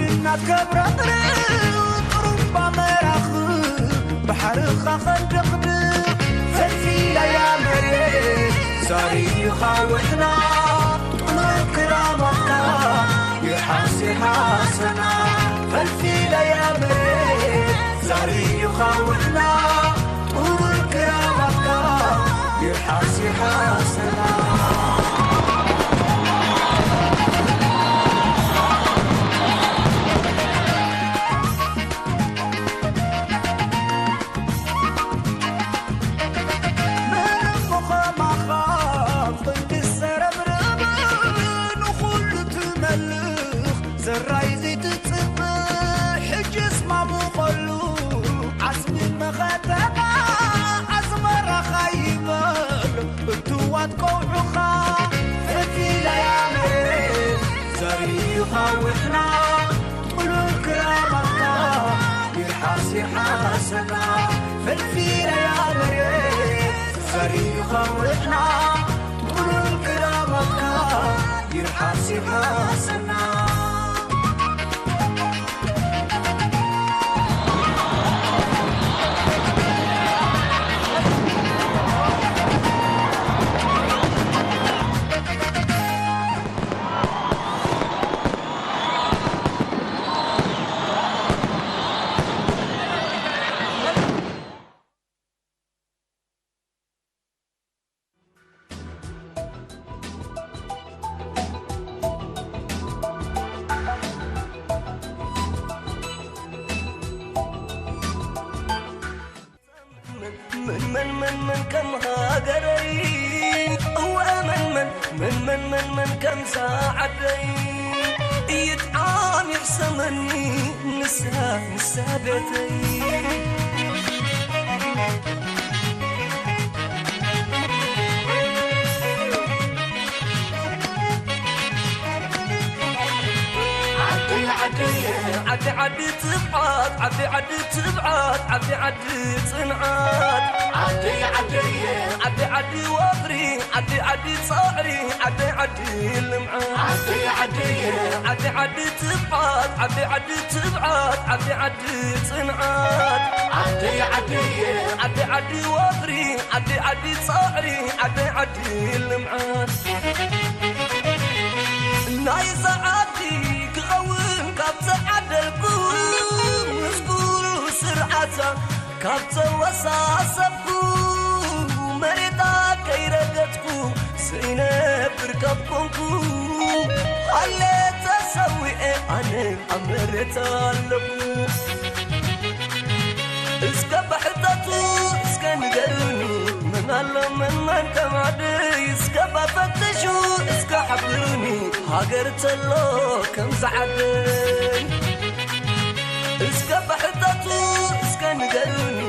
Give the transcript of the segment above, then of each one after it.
እናትከብረቕርቕ ጥሩምባ መራኽብ ባሕርኻ ኸንደቕድቕ ፈልፊለያ መሬት ዛሪኻ ውሕና ጥሉል ክራማትካ ይሓስ ይሓሰና ፈልፊለያ መሬት ዛሪኻ ውሕና ጥሉል ክራማትካ ይሓስ ይሓሰና ዘራይ ዘይትጽብእ ሕጅስ ማሙቐሉ ዓስቢ መኸተኻ ኣስመራኻ ይበሉ እትዋት ቀውዑኻ ፈፊለያ መሬት ዘሪኻ ውሕና ጥሉል ክራማትካ ይርሓስ ይርሓሰና ፈልፊለያ መሬት ዘሪኻ ውሕና ጥሉል ክራማትካ ይርሓስ ይርሓሰና من من من من كم هاجري هو من من من من من من كم ساعدي يتعامل سمني نسا نسا بيتي ዓዲ ዓዲ ዓዲ ዓዲ ትብዓት ዓዲ ዓዲ ትብዓት ዓዲ ዓዲ ጽንዓት ዓዲ ዓዲ ዓዲ ዓዲ ወፍሪ ዓዲ ዓዲ ጻዕሪ ዓዲ ዓዲ ልምዓት ዓዲ ዓዲ ዓዲ ዓዲ ትብዓት ዓዲ ዓዲ ትብዓት ዓዲ ዓዲ ጽንዓት ዓዲ ዓዲ ዓዲ ዓዲ ወፍሪ ዓዲ ዓዲ ጻዕሪ ዓዲ ዓዲ ልምዓት ናይዛ ዓዲ ክኸውን ካብ ተዓደልኩ ምስ ኩሉ ስርዓታ ካብ ተወሳሰብኩ መሬታ ከይረገጥኩ ዘይነብር ካብ ኮንኩ ሃለ ተሰዊኤ ኣነ ኣብ መሬት ኣለኩ እስከ ብሕተቱ እስከ ንገሩኒ መን ኣሎ መን መን ከም ዓደይ እስከ ባፈትሹ እስከ ሓብሩኒ ሃገር ተሎ ከም ዝዓደይ እስከ ብሕተቱ እስከ ንገሩኒ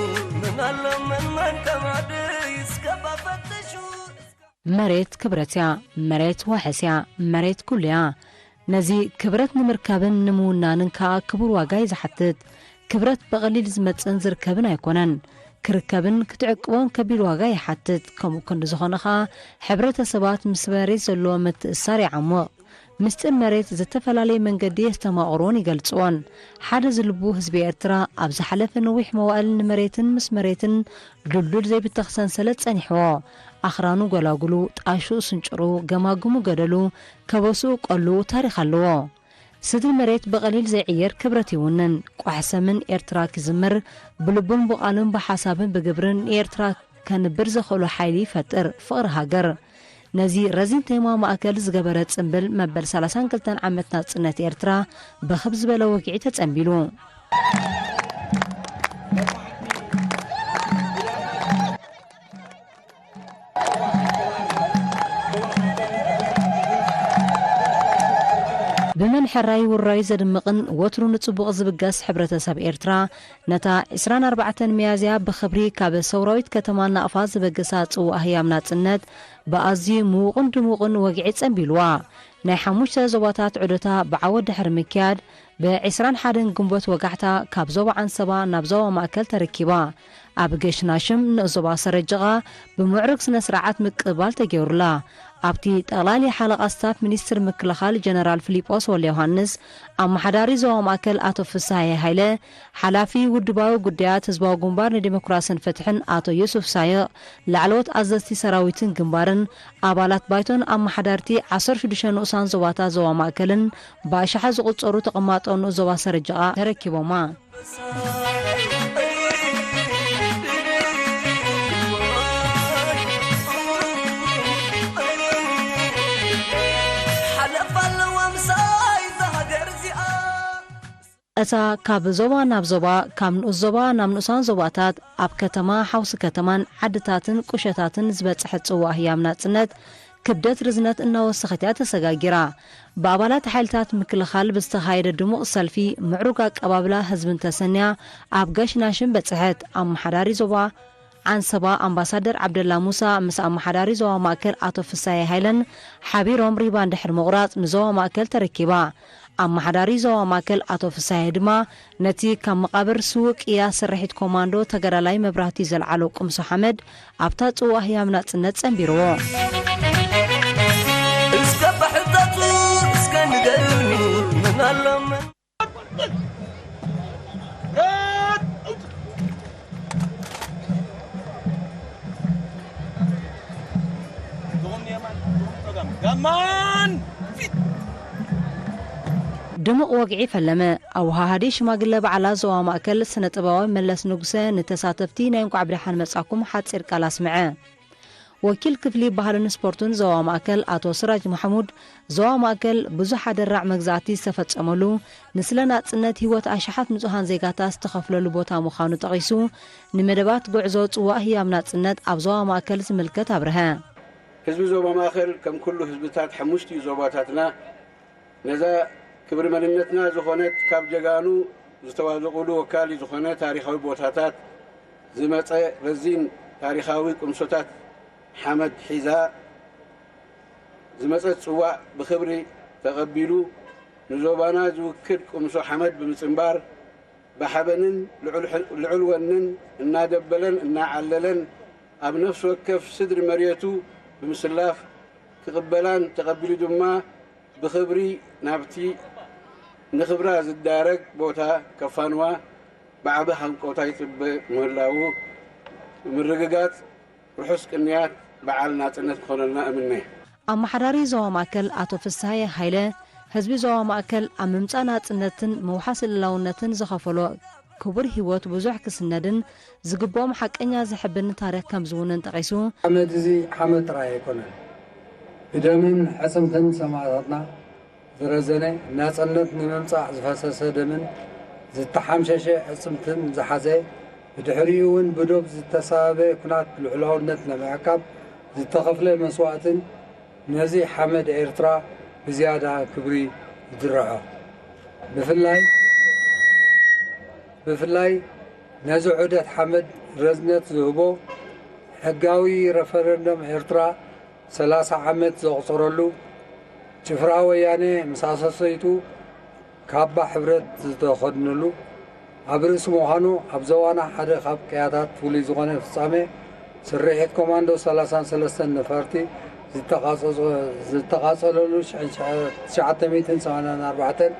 መን ኣሎ መን መን ከም ዓደይ እስከ ባፈትሹ መሬት ክብረት እያ፣ መሬት ዋሕስ እያ፣ መሬት ኩሉ እያ። ነዚ ክብረት ንምርካብን ንምውናንን ከኣ ክቡር ዋጋ እዩ ዝሓትት። ክብረት ብቐሊል ዝመጽእን ዝርከብን ኣይኮነን። ክርከብን ክትዕቅቦን ከቢድ ዋጋ ይሓትት። ከምኡ ክንዲ ዝኾነ ከኣ ሕብረተሰባት ምስ መሬት ዘለዎም ምትእስሳር ይዓሙቕ። ምስጢር መሬት ዝተፈላለየ መንገዲ የስተማቕርዎን ይገልጽዎን። ሓደ ዝልቡ ህዝቢ ኤርትራ ኣብ ዝሓለፈ ነዊሕ መዋእል ንመሬትን ምስ መሬትን ድልዱል ዘይብተኽ ሰንሰለት ጸኒሕዎ። ኣኽራኑ ጎላጉሉ፣ ጣሹ ስንጭሩ፣ ገማግሙ ገደሉ፣ ከበስኡ ቀሉ ታሪኽ ኣለዎ። ስድሪ መሬት ብቐሊል ዘይዕየር ክብረት ይውንን። ቋሕ ሰምን ኤርትራ ክዝምር፣ ብልቡን ብቓሉን ብሓሳብን ብግብርን ንኤርትራ ከንብር ዘኽእሎ ሓይሊ ይፈጥር፣ ፍቕሪ ሃገር። ነዚ ረዚን ቴማ ማእከል ዝገበረ ጽምብል መበል ሰላሳን ክልተን ዓመት ናጽነት ኤርትራ ብኽብ ዝበለ ወግዒ ተጸምቢሉ። ብመን ሕራይ ውራይ ዘድምቕን ወትሩ ንጽቡቕ ዝብገስ ሕብረተሰብ ኤርትራ፣ ነታ ዕስራን ኣርባዕተን ሚያዝያ ብኽብሪ ካብ ሰውራዊት ከተማ ናቕፋ ዝበገሳ ጽዋእ ህያብ ናጽነት ብኣዝዩ ምዉቕን ድሙቕን ወግዒ ጸምቢልዋ። ናይ ሓሙሽተ ዞባታት ዑደታ ብዓወት ድሕሪ ምክያድ፣ ብዕስራን ሓደን ግንቦት ወጋሕታ ካብ ዞባ ዓንሰባ ናብ ዞባ ማእከል ተረኪባ። ኣብ ገሽናሽም ንኡስ ዞባ ሰረጅቓ ብምዕሩግ ስነ ስርዓት ምቅብባል ተገይሩላ። ኣብቲ ጠቕላሊ ሓለቓ ስታፍ ሚኒስትር ምክልኻል ጀነራል ፊሊጶስ ወልደዮሃንስ፣ ኣመሓዳሪ ዞባ ማእከል ኣቶ ፍስሃየ ሃይለ፣ ሓላፊ ውድባዊ ጉዳያት ህዝባዊ ግንባር ንዲሞክራስን ፍትሕን ኣቶ ዩሱፍ ሳይቕ፣ ላዕለዎት ኣዘዝቲ ሰራዊትን ግንባርን፣ ኣባላት ባይቶን ኣመሓዳርቲ ዓሰርተ ሽዱሽተ ንኡሳን ዞባታት ዞባ ማእከልን ብኣሽሓት ዝቑጸሩ ተቐማጦ ንኡስ ዞባ ሰረጀቓ ተረኪቦማ። ሓለፋ ኣለዋ ምሳይ እዛ ሃገር እዚኣ። እታ ካብ ዞባ ናብ ዞባ፣ ካብ ንኡስ ዞባ ናብ ንኡሳን ዞባታት፣ ኣብ ከተማ፣ ሓውሲ ከተማን ዓድታትን ቁሸታትን ዝበጽሐት ጽዋእ ህያብ ናጽነት፣ ክብደት ርዝነት እናወሰኸት እያ ተሰጋጊራ። ብኣባላት ሓይልታት ምክልኻል ብዝተኻየደ ድሙቕ ሰልፊ፣ ምዕሩግ ኣቀባብላ ህዝብን ተሰንያ ኣብ ገሽናሽን በጽሐት። ኣመሓዳሪ ዞባ ዓንሰባ ኣምባሳደር ዓብደላ ሙሳ ምስ ኣመሓዳሪ ዞባ ማእከል ኣቶ ፍሳየ ሃይለን ሓቢሮም ሪባን ድሕሪ ምቑራጽ ንዞባ ማእከል ተረኪባ። ኣመሓዳሪ ዞባ ማእከል ኣቶ ፍሳየ ድማ ነቲ ካብ መቓብር ስዉእ ቅያ ስርሒት ኮማንዶ ተጋዳላይ መብራህቲ ዘልዓሎ ቅምሶ ሓመድ ኣብታ ጽዋ ህያብ ናጽነት ጸንቢርዎ። እስከ ብሕተቱ እስከ ንገሩኒ መን ኣሎ መን ጋማን ፊት ድሙቕ ወግዒ ፈለመ። ኣወሃሃዲ ሽማግለ በዓላት ዞባ ማእከል ስነ ጥበባዊ መለስ ንጉሰ ንተሳተፍቲ ናይ እንቋዕ ብደሓን መጻኩም ሓጺር ቃል ኣስምዐ። ወኪል ክፍሊ ባህልን ስፖርትን ዞባ ማእከል ኣቶ ስራጅ ማሕሙድ፣ ዞባ ማእከል ብዙሕ ኣደራዕ መግዛእቲ ዝተፈጸመሉ፣ ንስለ ናጽነት ህይወት ኣሽሓት ንጹሃን ዜጋታት ዝተኸፍለሉ ቦታ ምዃኑ ጠቒሱ፣ ንመደባት ጉዕዞ ጽዋእ ህያብ ናጽነት ኣብ ዞባ ማእከል ዝምልከት ኣብርሀ። ህዝቢ ዞባ ማእከል ከም ኩሉ ህዝብታት ሓሙሽቲኡ ዞባታትና ነዛ ክብሪ መንነትና ዝኾነት ካብ ጀጋኑ ዝተዋዘቑሉ ወካሊ ዝኾነ ታሪኻዊ ቦታታት ዝመጸ ረዚን ታሪኻዊ ቅምሶታት ሓመድ ሒዛ ዝመጸት ጽዋእ ብኽብሪ ተቐቢሉ ንዞባና ዝውክል ቅምሶ ሓመድ ብምጽንባር ብሓበንን ልዑል ሕ-፣ ልዑል ወንን እናደበለን እናዓለለን ኣብ ነፍሲ ወከፍ ስድሪ መሬቱ ብምስላፍ ክቕበላን ተቐቢሉ ድማ ብኽብሪ ናብቲ ንኽብራ ዝዳረግ ቦታ ከፋንዋ ብዓቢ ሃንቀውታ ይጽበ ምህላዉ ብምርግጋጽ ርሑስ ቅንያት በዓል ናጽነት ክኾነልና እምነ። ኣመሓዳሪ ዞባ ማእከል ኣቶ ፍስሃየ ሃይለ፣ ህዝቢ ዞባ ማእከል ኣብ ምምጻእ ናጽነትን ምውሓስ ልእላውነትን ዝኸፈሎ ክቡር ህይወት ብዙሕ ክስነድን ዝግብኦም ሓቀኛ ዘሕብን ታሪኽ ከም ዝውንን ጠቒሱ፣ ሓመድ እዚ ሓመድ ጥራይ ኣይኮነን። ብደምን ሕጽምትን ሰማእታትና ዝረዘነ፣ ናጽነት ንምምጻእ ዝፈሰሰ ደምን ዝተሓምሸሸ ዕጽምትን ዝሓዘ፣ ብድሕሪኡ እውን ብዶብ ዝተሳበበ ኩናት ልዑላውነት ንምዕቃብ ዝተኸፍለ መስዋእትን ነዚ ሓመድ ኤርትራ ብዝያዳ ክብሪ ይድርዖ። ብፍላይ፣ ብፍላይ ነዚ ዑደት ሓመድ ረዝነት ዝህቦ ሕጋዊ ረፈረንደም ኤርትራ ሰላሳ ዓመት ዘቑጸረሉ፣ ጭፍራ ወያነ ምስ ኣሰሰይቱ ካባ ሕብረት ዝተኸድንሉ ኣብ ርእሲ ምዃኑ፣ ኣብ ዞባና ሓደ ካብ ቅያታት ፍሉይ ዝኾነ ፍጻሜ፣ ስርሒት ኮማንዶ ሰላሳን ሰለስተን ነፈርቲ ዝተቓጸጾ-፣ ዝተቓጸለሉ ሽሕን ትሽዓተ ሚእትን ሰማንያን ኣርባዕተን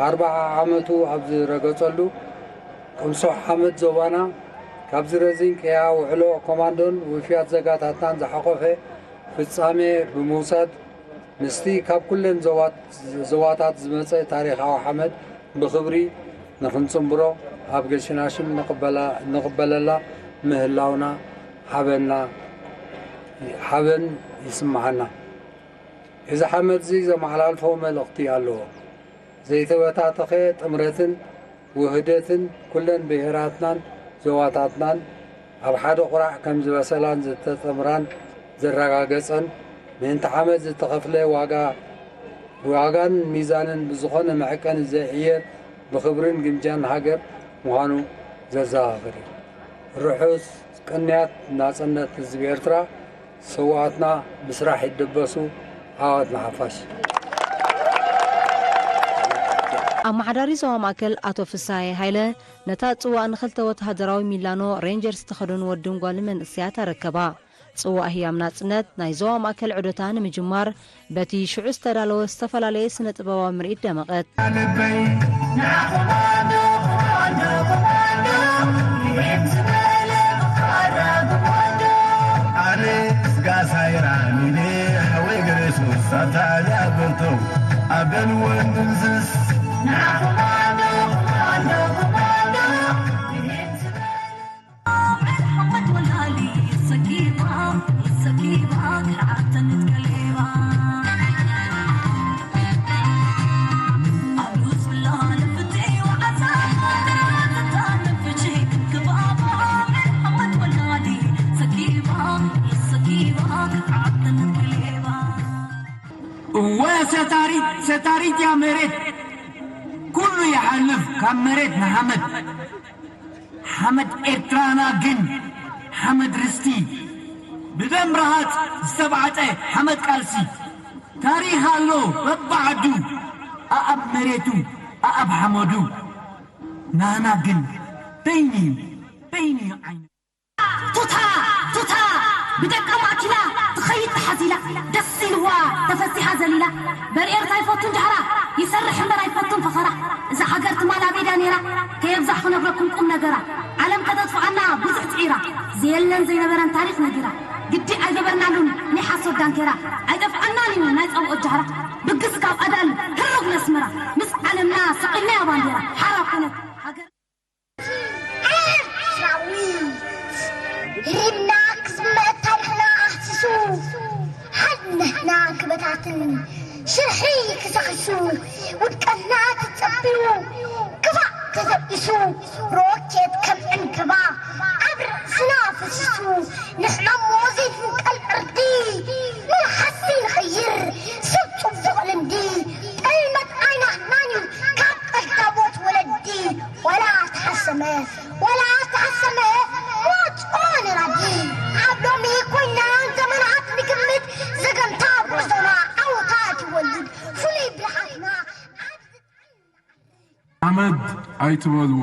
ኣርብዓ ዓመቱ ኣብ ዝረገጸሉ፣ ቅምሶ ሓመድ ዞባና ካብዚ ረዚን ቅያ ውዕሎ ኮማንዶን ውፍያት ዘጋታትናን ዝሓቖፈ ፍጻሜ ብምውሳድ፣ ምስቲ ካብ ኩለን ዞባት-፣ ዞባታት ዝመጸ ታሪኻዊ ሓመድ ብኽብሪ ንኽንጽንብሮ ኣብ ገሽናሽም ንቕበላ-፣ ንቕበለላ ምህላውና ሓበንና፣ ሓበን ይስምዓና። እዚ ሓመድ እዚ ዘመሓላልፎ መልእኽቲ ኣለዎ። ዘይተበታተኸ ጥምረትን ውህደትን ኩለን ብሄራትናን ዞባታትናን ኣብ ሓደ ቁራዕ ከም ዝበሰላን ዝተጠምራን ዘረጋገጸን፣ ምእንቲ ሓመድ ዝተኸፍለ ዋጋ፣ ዋጋን ሚዛንን ብዝኾነ መዐቀኒ ዘይዕየር ብኽብርን ግምጃን ሃገር ምዃኑ ዘዘኻኽር እዩ። ርሑስ ቅንያት ናጽነት ህዝቢ ኤርትራ። ሰዋኣትና ብስራሕ ይደበሱ፣ ዓወት ንሓፋሽ። ኣመሓዳሪ ዞባ ማእከል ኣቶ ፍስሃየ ሃይለ ነታ ጽዋእ ንኽልተ ወተሃደራዊ ሚላኖ ሬንጀርስ ዝተኸደኑ ወድን ጓልን መንእሰያት ኣረከባ። ጽዋእ ህያብ ናጽነት ናይ ዞባ ማእከል ዑደታ ንምጅማር በቲ ሽዑ ዝተዳለወ ዝተፈላለየ ስነ ጥበባዊ ምርኢት ደመቐት። እወ ሰታሪት ሰታሪት እያ መሬት፣ ኩሉ ይሓልፍ ካብ መሬት ንሓመድ። ሓመድ ኤርትራና ግን ሓመድ ርስቲ፣ ብደም ረሃጽ ዝተባዕጠ ሓመድ ቃልሲ። ታሪኽ ኣሎ በብዓዱ፣ ኣኣብ መሬቱ ኣኣብ ሓመዱ። ናህና ግን በይኒ እዩ በይኒ እዩ ዓይነ ቱታ ቱታ ብደቃ ማእኪላ ትኸይድ ተሓዚላ ደስ ኢልዋ ተፈሲሓ ዘሊላ በርኤርት ኣይፈቱን ጃህራ ይሰርሕ እምበር ኣይፈቱን ፈኸራ እዛ ሃገር ትማል ኣበይዳ ነይራ ከየብዛሕ ክነግረኩም ቁም ነገራ ዓለም ከተጥፍኣና ብዙሕ ፅዒራ ዘየለን ዘይነበረን ታሪኽ ነጊራ ግዲ ኣይገበርናሉን ናይ ሓሶት ዳንኬራ ኣይጠፍኣናን እዩ ናይ ፀብኦት ጃህራ ብግስ ካብ ኣዳል ህርብ ነስምራ ምስ ዓለምና ሰቒልናያ ባንዴራ ሓራ ኮነት ሃገር ኤርትራዊ ሂብና ክዝመት ታሪኽና ኣህሲሱ ሓድነትና ክበታትን ሽርሒ ክሰኺሱ ውድቀትና ተጸቢቡ ክፋእ ተዘቂሱ ሮኬት ከም ዕንበባ ኣብ ርእስና ፈሲሱ ንሕመሞ ዘይፍንቀል ዕርዲ መልሓሲ ንቐይር ሰብ ጽቡቕ ልምዲ ጠልመት ኣይናህናን እዩ ካብ ቀዳሞት ወለዲ ዋላ ተሓሰመ ዋላ ተሓሰመ ሞት ኦነ ራዲ ኣብ ሎሚ ኮይና ዘመናት ንግምት ዘገምታ ኣብ ርእሶና ዓወታት ይወልድ ፍሉይ ብልሓትና ሓመድ ኣይትበልዎ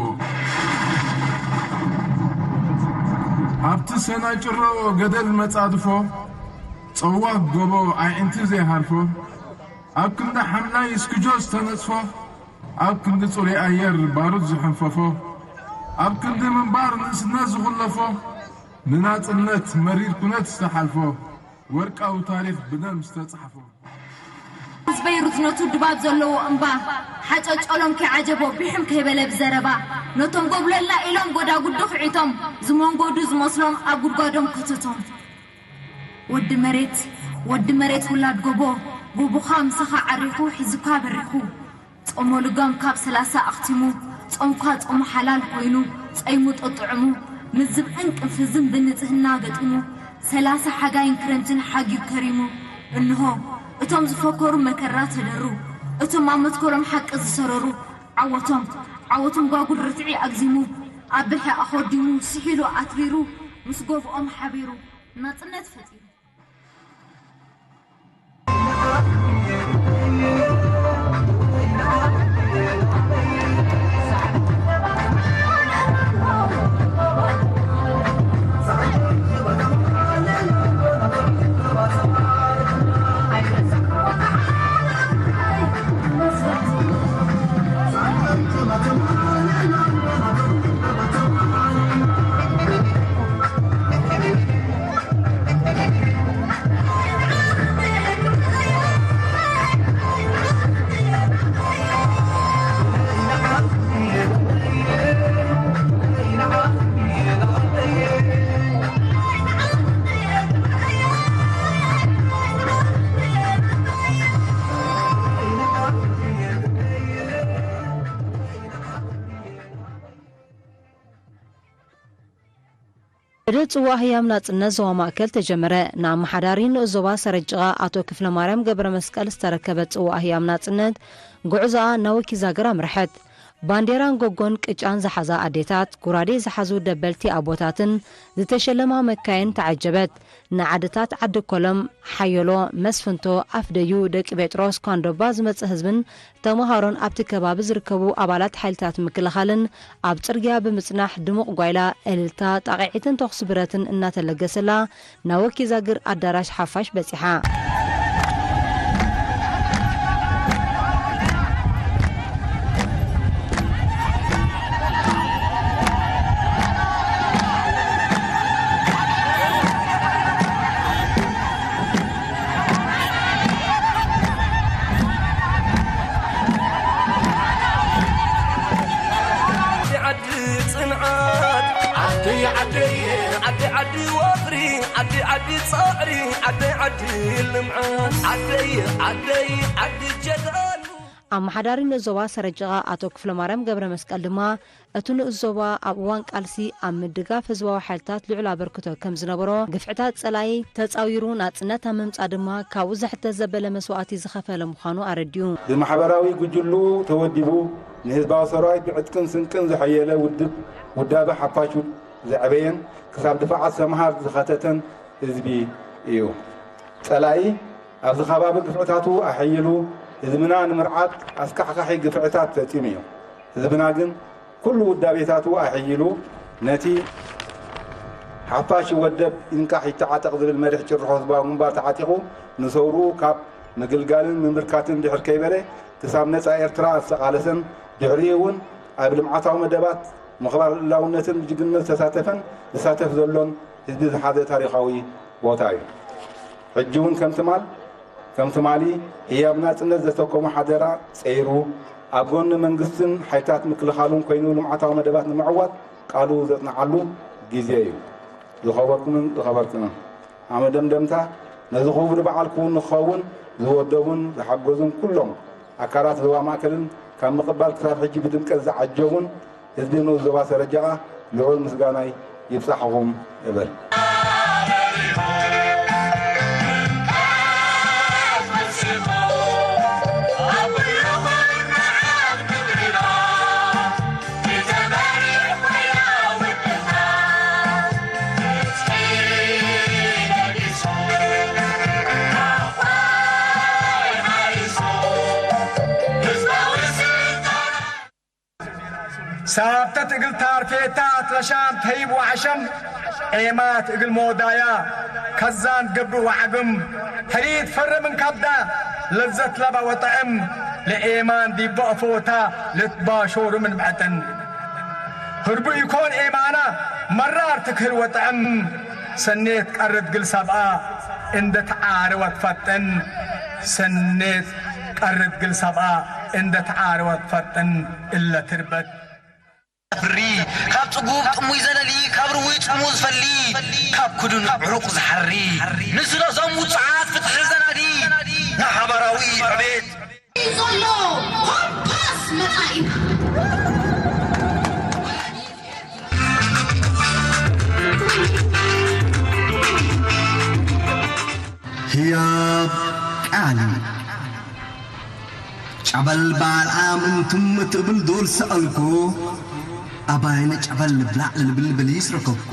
ኣብቲ ሰናጭሮ ገደል መጻድፎ ጸዋግ ጎቦ ኣዒንቲ ዘይሃርፎ ኣብ ክንዲ ሓምላይ እስክጆ ዝተነጽፎ ኣብ ክንዲ ጽሩይ ኣየር ባሩድ ዝሕንፈፎ ኣብ ክንዲ ምንባር ንእስነት ዝኹለፎ ንናጽነት መሪር ኩነት ዝተሓልፎ ወርቃዊ ታሪኽ ብደም ዝተጻሕፎ። ህዝበይ ርዝነቱ ድባብ ዘለዎ እምባ ሓጨጨሎም ከይዓጀቦ ቢሕም ከይበለ ብዘረባ ነቶም ጎብለልና ኢሎም ጎዳጉዲ ኺዒቶም ዝመንጎዱ ዝመስሎም ኣብ ጉድጓዶም ከተቶም። ወዲ መሬት ወዲ መሬት ውላድ ጎቦ ጎቦኻ ምሳኻ ዓሪኹ ሒዙካ በሪኹ ጾሞ ልጓም ካብ ሰላሳ ኣኽቲሙ ጾምኳ ጾሙ ሓላል ኮይኑ ጸይሙ ጠጥዑሙ ምዝብዕን ቅንፍዝን ብንጽህና ገጢሙ ሰላሳ ሓጋይን ክረምትን ሓጊዩ ከሪሙ እንሆ እቶም ዝፈከሩ መከራ ተደሩ እቶም ኣብ መትከሎም ሓቂ ዝሰረሩ ዓወቶም ዓወቶም ጓጉድ ርትዒ ኣግዚሙ ኣብ ብልሒ ኣኾዲሙ ስሒሉ ኣትሪሩ ምስ ጎብኦም ሓቢሩ ናጽነት ፈጢሩ። ዕደ ጽዋእ ህያብ ናጽነት ዞባ ማእከል ተጀመረ። ንኣመሓዳሪ ንኡስ ዞባ ሰረጅቓ ኣቶ ክፍለማርያም ገብረመስቀል ዝተረከበት ጽዋእ ህያብ ናጽነት፣ ጉዕዞኣ ናብ ወኪዛግር ኣምርሐት። ባንዴራን ጎጎን ቅጫን ዝሓዛ ኣዴታት፣ ጉራዴ ዝሓዙ ደበልቲ ኣቦታትን ዝተሸለማ መካይን ተዓጀበት። ንዓድታት ዓዲ ኮሎም፣ ሓየሎ፣ መስፍንቶ፣ ኣፍደዩ፣ ደቂ ጴጥሮስ፣ ኳንዶባ ዝመጽእ ህዝብን ተመሃሮን ኣብቲ ከባቢ ዝርከቡ ኣባላት ሓይልታት ምክልኻልን ኣብ ጽርግያ ብምጽናሕ ድሙቕ ጓይላ፣ እልልታ፣ ጣቕዒትን ተኹሲ ብረትን እናተለገሰላ ናብ ወኪዛግር ኣዳራሽ ሓፋሽ በጺሓ። ዓዲ ዓዲ ጽንዓት ዓደይ ዓደይ ዓዲ ዓዲ ወፍሪ ዓዲ ዓዲ ጻዕሪ ዓደይ ዓዲ ልምዓት ዓደይ ዓደይ ዓዲ ጀጋኑ። ኣመሓዳሪ ዞባ ሰረጀቓ ኣቶ ክፍለማርያም ገብረ መስቀል ድማ፣ እቲ ንኡስ ዞባ ኣብ እዋን ቃልሲ ኣብ ምድጋፍ ህዝባዊ ሓይልታት ልዑል ኣበርክቶ ከም ዝነበሮ፣ ግፍዕታት ጸላኢ ተጻዊሩ ናጽነት ኣብ ምምጻእ ድማ ካብኡ ዝሕተት ዘበለ መስዋእቲ ዝኸፈለ ምዃኑ ኣረዲኡ። ብማሕበራዊ ጉጅልኡ ተወዲቡ ንህዝባዊ ሰራዊት ብዕጥቅን ስንቅን ዘሐየለ ውድብ ውዳበ ሓፋሹ ዘዕበየን ክሳብ ድፋዓት ሰምሃር ዝኸተተን ህዝቢ እዩ። ጸላኢ ኣብዚ ከባቢ ግፍዕታቱ ኣሐይሉ ህዝብና ንምርዓድ ኣስካሕካሒ ግፍዕታት ፈጺሙ እዩ። ህዝብና ግን ኩሉ ውዳቤታቱ ኣሐይሉ ነቲ ሓፋሽ ይወደብ ይንቃሕ ይተዓጠቕ ዝብል መሪሕ ጭርሖ ህዝባዊ ግንባር ተዓጢቑ ንሰውርኡ ካብ ምግልጋልን ምምርካትን ድሕር ከይበለ ክሳብ ነጻ ኤርትራ ዝተቓለሰን ድሕሪኡ እውን ኣብ ልምዓታዊ መደባት ምኽባር ልኡላውነትን ብጅግንነት ዝተሳተፈን ዝሳተፍ ዘሎን ህዝቢ ዝሓዘ ታሪኻዊ ቦታ እዩ። ሕጂ እውን ከም ትማል ከም ትማሊ ህያብ ናጽነት ዘተኮመ ሓደራ ጸይሩ ኣብ ጎኒ መንግስትን ሓይልታት ምክልኻሉን ኮይኑ ልምዓታዊ መደባት ንምዕዋት ቃሉ ዘጽንዓሉ ግዜ እዩ። ዝኸበርኩምን ዝኸበርክንን፣ ኣብ መደምደምታ ነዚ ክቡር በዓል ክውን ንክኸውን ዝወደቡን ዝሓገዙን ኩሎም ኣካላት ዞባ ማእከልን ካብ ምቕባል ክሳብ ሕጂ ብድምቀት ዝዓጀቡን ህዝቢ ንኡስ ዞባ ሰረጀቓ ልዑል ምስጋናይ ይብጻሕኹም እብል። ሳብተት እግል ታርፌታት ለሻም ተይብ ወዐሸም ኤማት እግል ሞዳያ ከዛን ገብር ወዐግም ሕሪት ፈረ ምን ካብዳ ለዘት ለባ ወጠዕም ለኤማን ዲብ በአፎታ ልትባሾሩ ምን ብዐጥን ህርቡ ኢኮን ኤማና መራር ትክህል ወጠዕም ሰኔት ቀርድ ግል ሰብኣ እንደ ተዓረወት ፈጥን ሰኔት ቀርድ ግል ሰብኣ እንደ ተዓረወት ፈጥን እለ ትርበት። ፍሪ ካብ ጽጉብ ጥሙይ ዘለሊ ካብ ርውይ ጽሙ ዝፈሊ ካብ ክዱን ዕሩቕ ዝሓሪ ንስለ ዞም ውጽዓት ፍትሒ ዘናዲ ንሓባራዊ ዕቤት ዘሎ ኮምፓስ መጻኢና። ህያብ ቃል ጨበል ባልዓም እንቱም እትብል ዶል ሰአልኮ ኣባይነ ጨበል ልብላዕ ልብልብል ይስረከብኮ።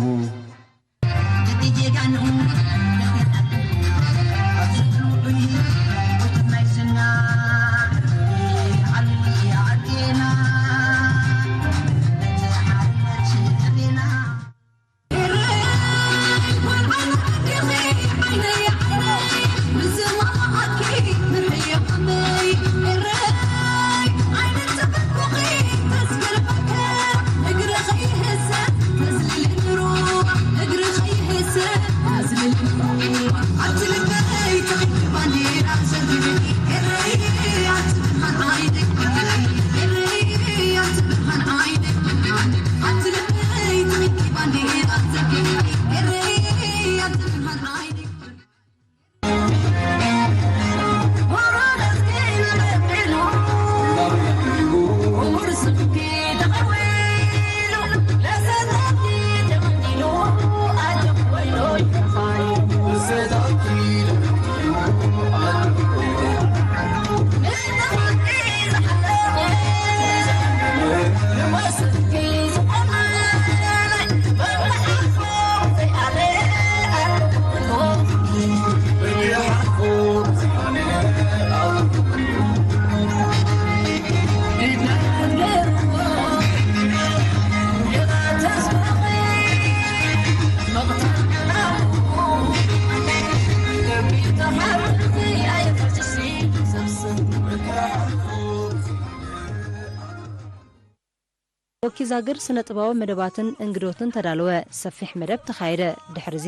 ወኪዛግር ስነ ጥበባዊ መደባትን እንግዶትን ተዳለወ። ሰፊሕ መደብ ተኻየደ። ድሕርዚ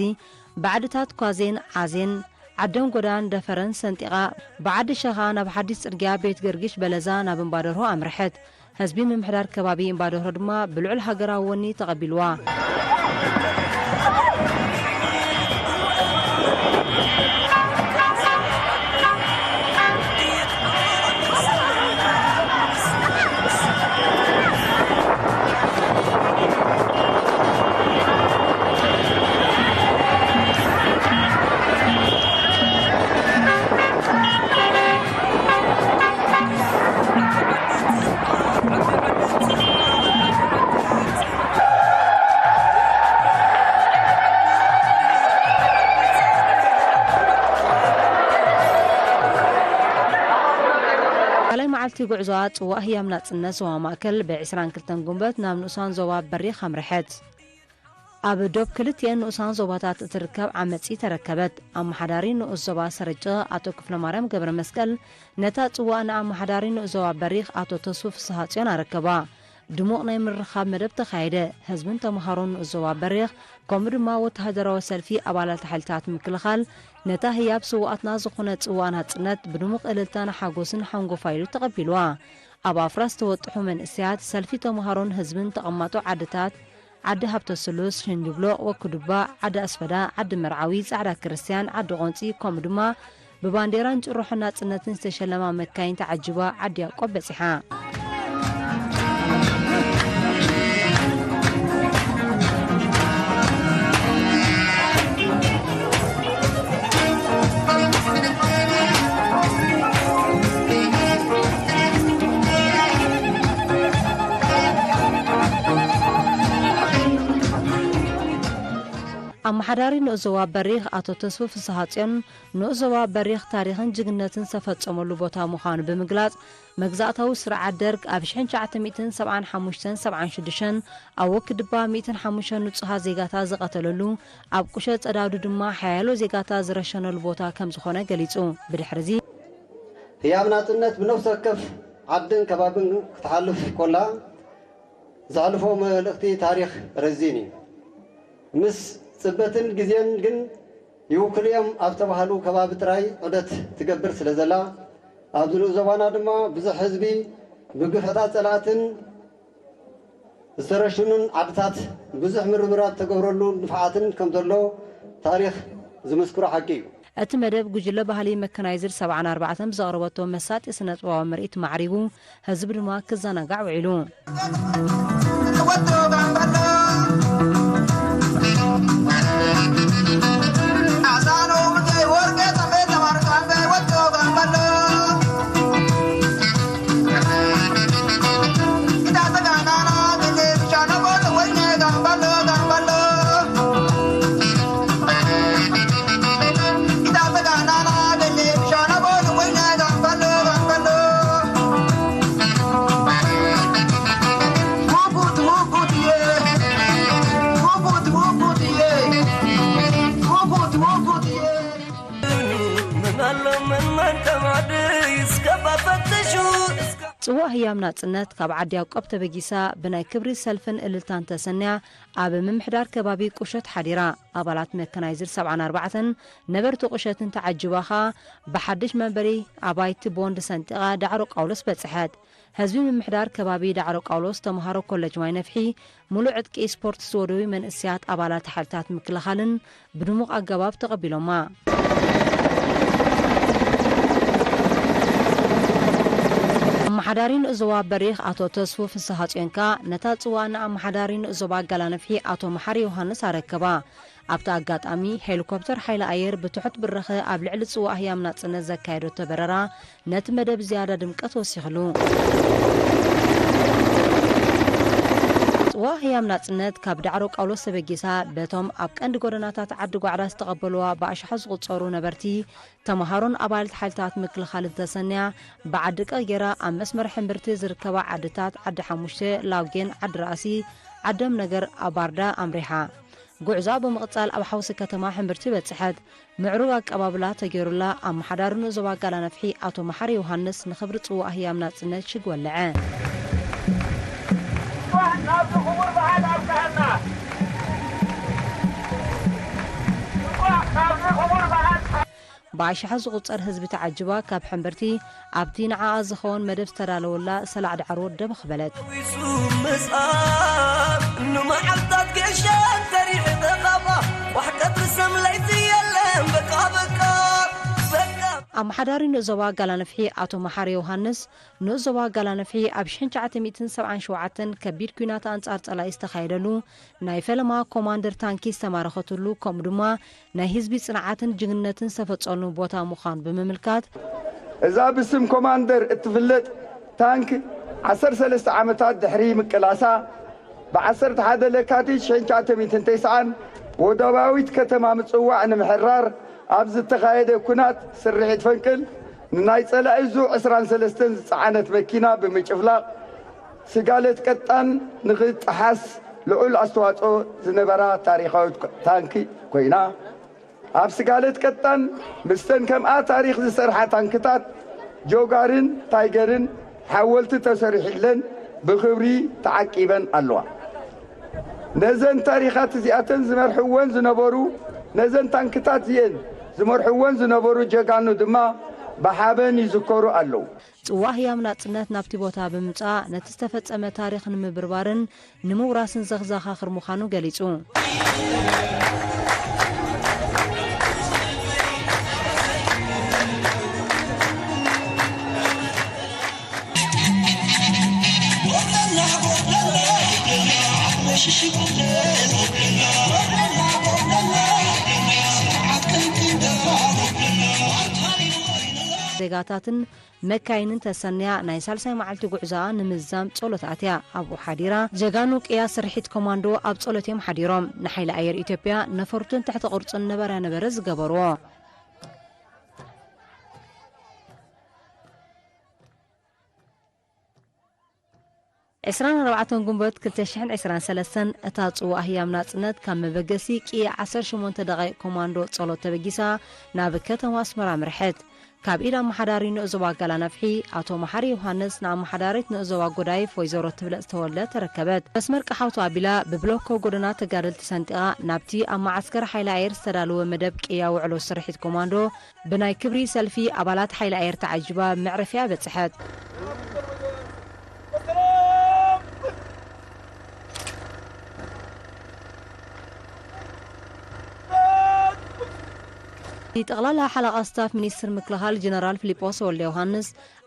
ብዓድታት ኳዜን ዓዜን ዓደም ጎዳን ደፈረን ሰንጢቓ ብዓዲ ሸኻ ናብ ሓዲስ ጽርግያ ቤት ገርጊሽ በለዛ ናብ እምባደርሆ ኣምርሐት። ህዝቢ ምምሕዳር ከባቢ እምባደርሆ ድማ ብልዑል ሃገራዊ ወኒ ተቐቢልዋ። ካልኣይ መዓልቲ ጉዕዞኣ ጽዋእ ህያብ ናጽነት ዞባ ማእከል ብ ዕስራን ክልተን ጉንበት ናብ ንኡሳን ዞባ በሪኽ ኣምርሐት። ኣብ ዶብ ክልቲኤን ንኡሳን ዞባታት እትርከብ ዓመጺ ተረከበት። ኣመሓዳሪ ንኡስ ዞባ ሰረጨ ኣቶ ክፍለማርያም ገብረ መስቀል ነታ ጽዋእ ንኣመሓዳሪ ንኡስ ዞባ በሪኽ ኣቶ ተስፉ ፍስሃጽዮን ኣረከባ። ድሙቕ ናይ ምርኻብ መደብ ተኻየደ። ህዝብን ተምሃሮን ንኡስ ዞባ በሪኽ ከምኡ ድማ ወተሃደራዊ ሰልፊ ኣባላት ሓይልታት ምክልኻል ነታ ህያብ ስውኣትና ዝኾነ ጽዋእ ናጽነት ብድሙቕ እልልታን ሓጎስን ሓንጎፋ ኢሉ ተቐቢልዋ። ኣብ ኣፍራስ ዝተወጥሑ መንእሰያት ሰልፊ ተምሃሮን ህዝብን ተቐማጦ ዓድታት ዓዲ ሃብተ ስሉስ፣ ሽንጅብሎቕ፣ ወኩዱባ፣ ዓዲ ኣስፈዳ፣ ዓዲ መርዓዊ፣ ጻዕዳ ክርስትያን፣ ዓዲ ቆንጺ፣ ከምኡ ድማ ብባንዴራን ጭርሖ ናጽነትን ዝተሸለማ መካይን ተዓጂባ ዓዲ ያዕቆብ በጺሓ። ኣመሓዳሪ ንኡስ ዞባ በሪኽ ኣቶ ተስፉ ፍስሃጽዮን፣ ንኡስ ዞባ በሪኽ ታሪኽን ጅግንነትን ዝተፈጸመሉ ቦታ ምዃኑ ብምግላጽ፣ መግዛእታዊ ስርዓት ደርግ ኣብ ሽሕን ትሽዓተ ሚእትን ሰብዓን ሓሙሽተን ሰብዓን ሽዱሽተን ኣብ ወክድባ ሚእትን ሓሙሽተን ንጹሃት ዜጋታት ዝቐተለሉ፣ ኣብ ቁሸት ጸዳዱ ድማ ሓያሎ ዜጋታት ዝረሸነሉ ቦታ ከም ዝኾነ ገሊጹ። ብድሕርዚ ህያብ ናጽነት ብነፍሲ ወከፍ ዓድን ከባብን ክትሓልፍ ኮላ ዘሕልፎ መልእኽቲ ታሪኽ ረዚን እዩ። ምስ ጽበትን ግዜን ግን ይውክሉ እዮም ኣብ ዝተባህሉ ከባቢ ጥራይ ዑደት ትገብር ስለ ዘላ፣ ኣብዚ ንኡስ ዞባና ድማ ብዙሕ ህዝቢ ብግፍዕታት ጸላእትን ዝተረሽኑን ዓድታት ብዙሕ ምርምራት ተገብረሉ ንፍዓትን ከም ዘሎ ታሪኽ ዝምስክሮ ሓቂ እዩ። እቲ መደብ ጉጅለ ባህሊ መከናይዝድ ሰብዓን ኣርባዕተን ብዘቕረበቶ መሳጢ ስነ-ጥበባዊ ምርኢት ማዕሪጉ፣ ህዝቢ ድማ ክዘናጋዕ ውዒሉ። ጽዋእ ህያብ ናጽነት ካብ ዓዲ ያዕቆብ ተበጊሳ ብናይ ክብሪ ሰልፍን እልልታን ተሰንያ ኣብ ምምሕዳር ከባቢ ቁሸት ሓዲራ። ኣባላት መከናይዝድ ሰብዓን ኣርባዕተን ነበርቲ ቁሸትን ተዓጂባ ኸኣ ብሓድሽ መንበሪ ኣባይቲ ቦንድ ሰንጢቓ ዳዕሮ ቃውሎስ በጽሐት። ህዝቢ ምምሕዳር ከባቢ ዳዕሮ ቃውሎስ፣ ተምሃሮ ኮለጅ ማይ ነፍሒ፣ ሙሉእ ዕጥቂ ስፖርት ዝወደዩ መንእሰያት ኣባላት ሓይልታት ምክልኻልን ብድሙቕ ኣገባብ ተቐቢሎማ። ኣመሓዳሪ ንኡስ ዞባ በሪኽ ኣቶ ተስፉ ፍስሃጽዮን ከኣ ነታ ጽዋእ ንኣመሓዳሪ ንኡስ ዞባ ጋላ ነፍሒ ኣቶ መሓሪ ዮሃንስ ኣረከባ። ኣብቲ ኣጋጣሚ፣ ሄሊኮፕተር ሓይሊ ኣየር ብትሑት ብራኸ ኣብ ልዕሊ ጽዋእ ህያብ ናጽነት ዘካየደቶ በረራ ነቲ መደብ ዝያዳ ድምቀት ወሲኽሉ። ጽዋእ ህያብ ናጽነት ካብ ዳዕሮ ቃውሎስ ተበጊሳ በቶም ኣብ ቀንዲ ጎደናታት ዓዲ ጓዕዳ ዝተቐበልዋ ብኣሽሓት ዝቑጸሩ ነበርቲ፣ ተምሃሮን ኣባላት ሓይልታት ምክልኻልን ተሰንያ ብዓዲ ቀቕ ጌራ ኣብ መስመር ሕምብርቲ ዝርከባ ዓድታት ዓዲ ሓሙሽተ፣ ላውጌን፣ ዓዲ ራእሲ፣ ዓደም ነገር፣ ኣባርዳ ኣምሪሓ። ጉዕዞኣ ብምቕጻል ኣብ ሓውሲ ከተማ ሕምብርቲ በጽሐት። ምዕሩግ ኣቀባብላ ተገይሩላ፣ ኣመሓዳሪ ንኡስ ዞባ ጋላ ነፍሒ ኣቶ መሓሪ ዮሃንስ ንኽብሪ ጽዋእ ህያብ ናጽነት ሽግ ወልዐ። ናብዚ ክቡር በዓል ኣብቅሐና። እንኳዕ ናብዚ ክቡር በዓል ብኣሽሓት ዝቑጸር ህዝቢ ተዓጂባ ካብ ሕምብርቲ ኣብቲ ንዓኣ ዝኸውን መደብ ዝተዳለወላ ሰላዕ ዳዕሮ ደበኽ በለት። ዊሱ ምስኣ ንመዓልታት ጌሻ ተሪዕበ ኻባ ዋሕ ቀትሪ ሰም ለይቲ የለን በቃ በቃ በቃ። ኣመሓዳሪ ንኡስ ዞባ ጋላነፍሒ ኣቶ መሓሪ ዮሃንስ፣ ንኡስ ዞባ ጋላነፍሒ ኣብ ሽሕን ትሽዓተ ሚእትን ሰብዓን ሸውዓተን ከቢድ ኲናት ኣንጻር ጸላኢ ዝተኻየደሉ፣ ናይ ፈለማ ኮማንደር ታንኪ ዝተማረኸትሉ፣ ከምኡ ድማ ናይ ህዝቢ ጽንዓትን ጅግንነትን ዝተፈጸሉ ቦታ ምዃኑ ብምምልካት፣ እዛ ብስም ኮማንደር እትፍለጥ ታንክ ዓሰርተ ሰለስተ ዓመታት ድሕሪ ምቅላሳ፣ ብ ዓሰርተ ሓደ ለካቲት ሽሕን ትሽዓተ ሚእትን ተስዓን ወደባዊት ከተማ ምጽዋዕ ንምሕራር ኣብ ዝተኻየደ ኲናት ስርሒት ፈንቅል፣ ንናይ ጸላኢ ዙ ዕስራን ሰለስተን ዝጸዓነት መኪና ብምጭፍላቕ፣ ስጋለት ቀጣን ንኽጠሓስ ልዑል ኣስተዋጽኦ ዝነበራ ታሪኻዊት ታንኪ ኮይና፣ ኣብ ስጋለት ቀጣን ምስተን ከምኣ ታሪኽ ዝሰርሓ ታንክታት ጆጋርን ታይገርን ሓወልቲ ተሰሪሑለን ብኽብሪ ተዓቂበን ኣለዋ። ነዘን ታሪኻት እዚኣተን ዝመርሕወን ዝነበሩ፣ ነዘን ታንክታት እዚኤን ዝመርሕወን ዝነበሩ ጀጋኑ ድማ ብሓበን ይዝከሩ ኣለዉ። ጽዋእ ህያብ ናጽነት ናብቲ ቦታ ብምምጻእ፣ ነቲ ዝተፈጸመ ታሪኽ ንምብርባርን ንምውራስን ዘኽዛኻኽር ምዃኑ ገሊጹ። ዜጋታትን መካይንን ተሰንያ ናይ ሳልሳይ መዓልቲ ጉዕዞኣ ንምዝዛም ጸሎት ኣትያ። ኣብኡ ሓዲራ። ጀጋኑ ቅያ ስርሒት ኮማንዶ ኣብ ጸሎት እዮም ሓዲሮም። ንሓይሊ ኣየር ኢትዮጵያ ነፈርቱን ትሕቲ ቅርጹን ነበርያ ነበረ ዝገበርዎ። ዕስራን ኣርባዕተን ግንቦት ክልተ ሽሕን ዕስራን ሰለስተን እታ ጽዋእ ህያብ ናጽነት ካብ መበገሲ ቅያ ዓሰርተ ሸሞንተ ደቂቕ ኮማንዶ ጸሎት ተበጊሳ ናብ ከተማ ኣስመራ ኣምርሐት። ካብ ኢድ ኣመሓዳሪ ንኡስ ዞባ ጋላነፍሒ ኣቶ መሓሪ ዮሃንስ ንኣመሓዳሪት ንኡስ ዞባ ጎዳይፍ ወይዘሮ ትብለጽ ተወልደ ተረከበት። መስመር ቀሓውቶ ኣቢላ ብብሎኮ ጎደና ተጋደልቲ ሰንጢቓ ናብቲ ኣብ መዓስከር ሓይሊ ኣየር ዝተዳለወ መደብ ቅያ ውዕሎ ስርሒት ኮማንዶ ብናይ ክብሪ ሰልፊ ኣባላት ሓይሊ ኣየር ተዓጂባ መዕረፊኣ በጽሐት። ጠቕላላ ሓለቓ ስታፍ ሚኒስትር ምክልኻል ጀነራል ፊሊጶስ ወልደ ዮሃንስ፣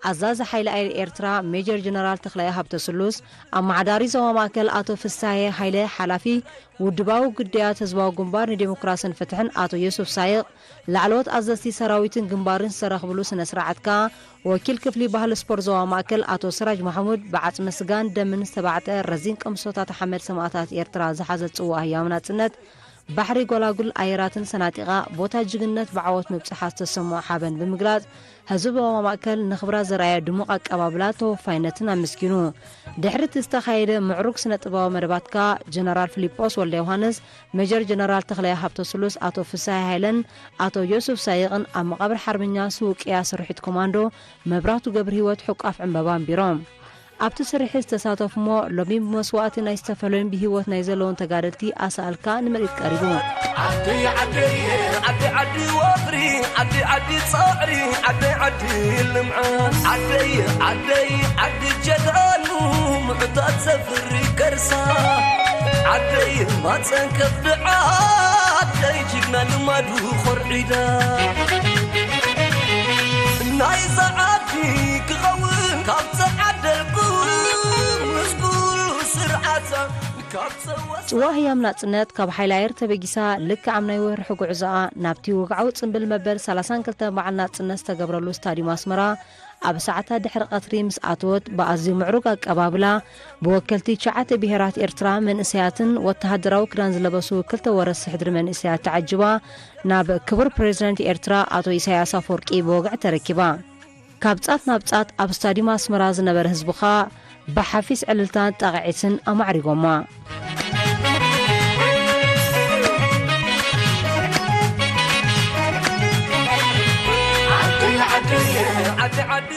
ኣዛዚ ሓይሊ ኣየር ኤርትራ ሜጀር ጀነራል ተኽላይ ሃብተስሉስ፣ ኣመሓዳሪ ዞባ ማእከል ኣቶ ፍሳሄ ሃይለ፣ ሓላፊ ውድባዊ ጉዳያት ህዝባዊ ግንባር ንዴሞክራስን ፍትሕን ኣቶ ዮሱፍ ሳይቕ፣ ላዕለዎት ኣዘዝቲ ሰራዊትን ግንባርን ዝተረኽብሉ ስነ ስርዓት ከኣ፣ ወኪል ክፍሊ ባህሊ ስፖርት ዞባ ማእከል ኣቶ ስራጅ ማሕሙድ፣ ብዓጽሚ ስጋን ደምን ዝተባዕጠ ረዚን ቅምሶታት ሓመድ ሰማእታት ኤርትራ ዝሓዘት ጽዋእ ህያብ ናጽነት፣ ባሕሪ ጎላጉል ኣየራትን ሰናጢቓ፣ ቦታ ጅግንነት ብዓወት ምብጻሓ ዝተሰምዖ ሓበን ብምግላጽ፣ ህዝቢ ዞባ ማእከል ንኽብራ ዘርኣዮ ድሙቕ ኣቀባብላ ተወፋይነትን ኣመስጊኑ። ድሕሪ እቲ ዝተኻየደ ምዕሩግ ስነ ጥበባዊ መደባት ከኣ፣ ጀነራል ፊሊጶስ ወልደ ዮሃንስ፣ ሜጀር ጀነራል ተኽላይ ሃብተስሉስ፣ ኣቶ ፍስሃ ሃይለን ኣቶ ዮሱፍ ሳይቕን ኣብ መቓብር ሓርበኛ ስውቅያ ስርሒት ኮማንዶ መብራህቱ ገብረሂወት ሕቋፍ ዕምበባ ኣንቢሮም። ኣብቲ ስርሒት ዝተሳተፉ እሞ ሎሚ ብመስዋእቲ ናይ ዝተፈለዩን ብህይወት ናይ ዘለዉን ተጋደልቲ ኣሳእልካ ንምርኢት ቀሪቡ። ዓደይ ዓደይ ዓዲ ዓዲ ወፍሪ ዓዲ ዓዲ ጻዕሪ ዓደይ ዓዲ ልምዓት ዓደይ ዓደይ ዓዲ ጀጋኑ ምዕታት ዘፍሪ ከርሳ ዓደይ ማጸን ከፍድዓ ዓደይ ጅግና ልማዱ ኾርዒዳ ናይዛ ዓዲ ክኸውን ካብ ተዓደልኩ ምስ ኩሉ ስርዓታ ካብ ጽዋ ህያም ናጽነት ካብ ሓይሊ ኣየር ተበጊሳ ልክዕ ኣብ ናይ ወርሒ ጉዕዞኣ ናብቲ ወግዓዊ ጽምብል መበል ሰላሳን ክልተን በዓል ናጽነት ዝተገብረሉ ስታድዩም ኣስመራ ኣብ ሰዓታት ድሕሪ ቀትሪ ምስ ኣተወት ብኣዝዩ ምዕሩግ ኣቀባብላ ብወከልቲ ትሽዓተ ብሄራት ኤርትራ መንእሰያትን ወተሃደራዊ ክዳን ዝለበሱ ክልተ ወረስቲ ሕድሪ መንእሰያት ተዓጅባ ናብ ክቡር ፕሬዝደንት ኤርትራ ኣቶ ኢሳያስ ኣፈወርቂ ብወግዒ ተረኪባ። ካብ ጫፍ ናብ ጫፍ ኣብ ስታድዩም ኣስመራ ዝነበረ ህዝቢ ኸኣ ብሓፊስ ዕልልታን ጣቕዒትን ኣማዕሪጎማ። ዓዲ ዓዲ ዓዲ ዓዲ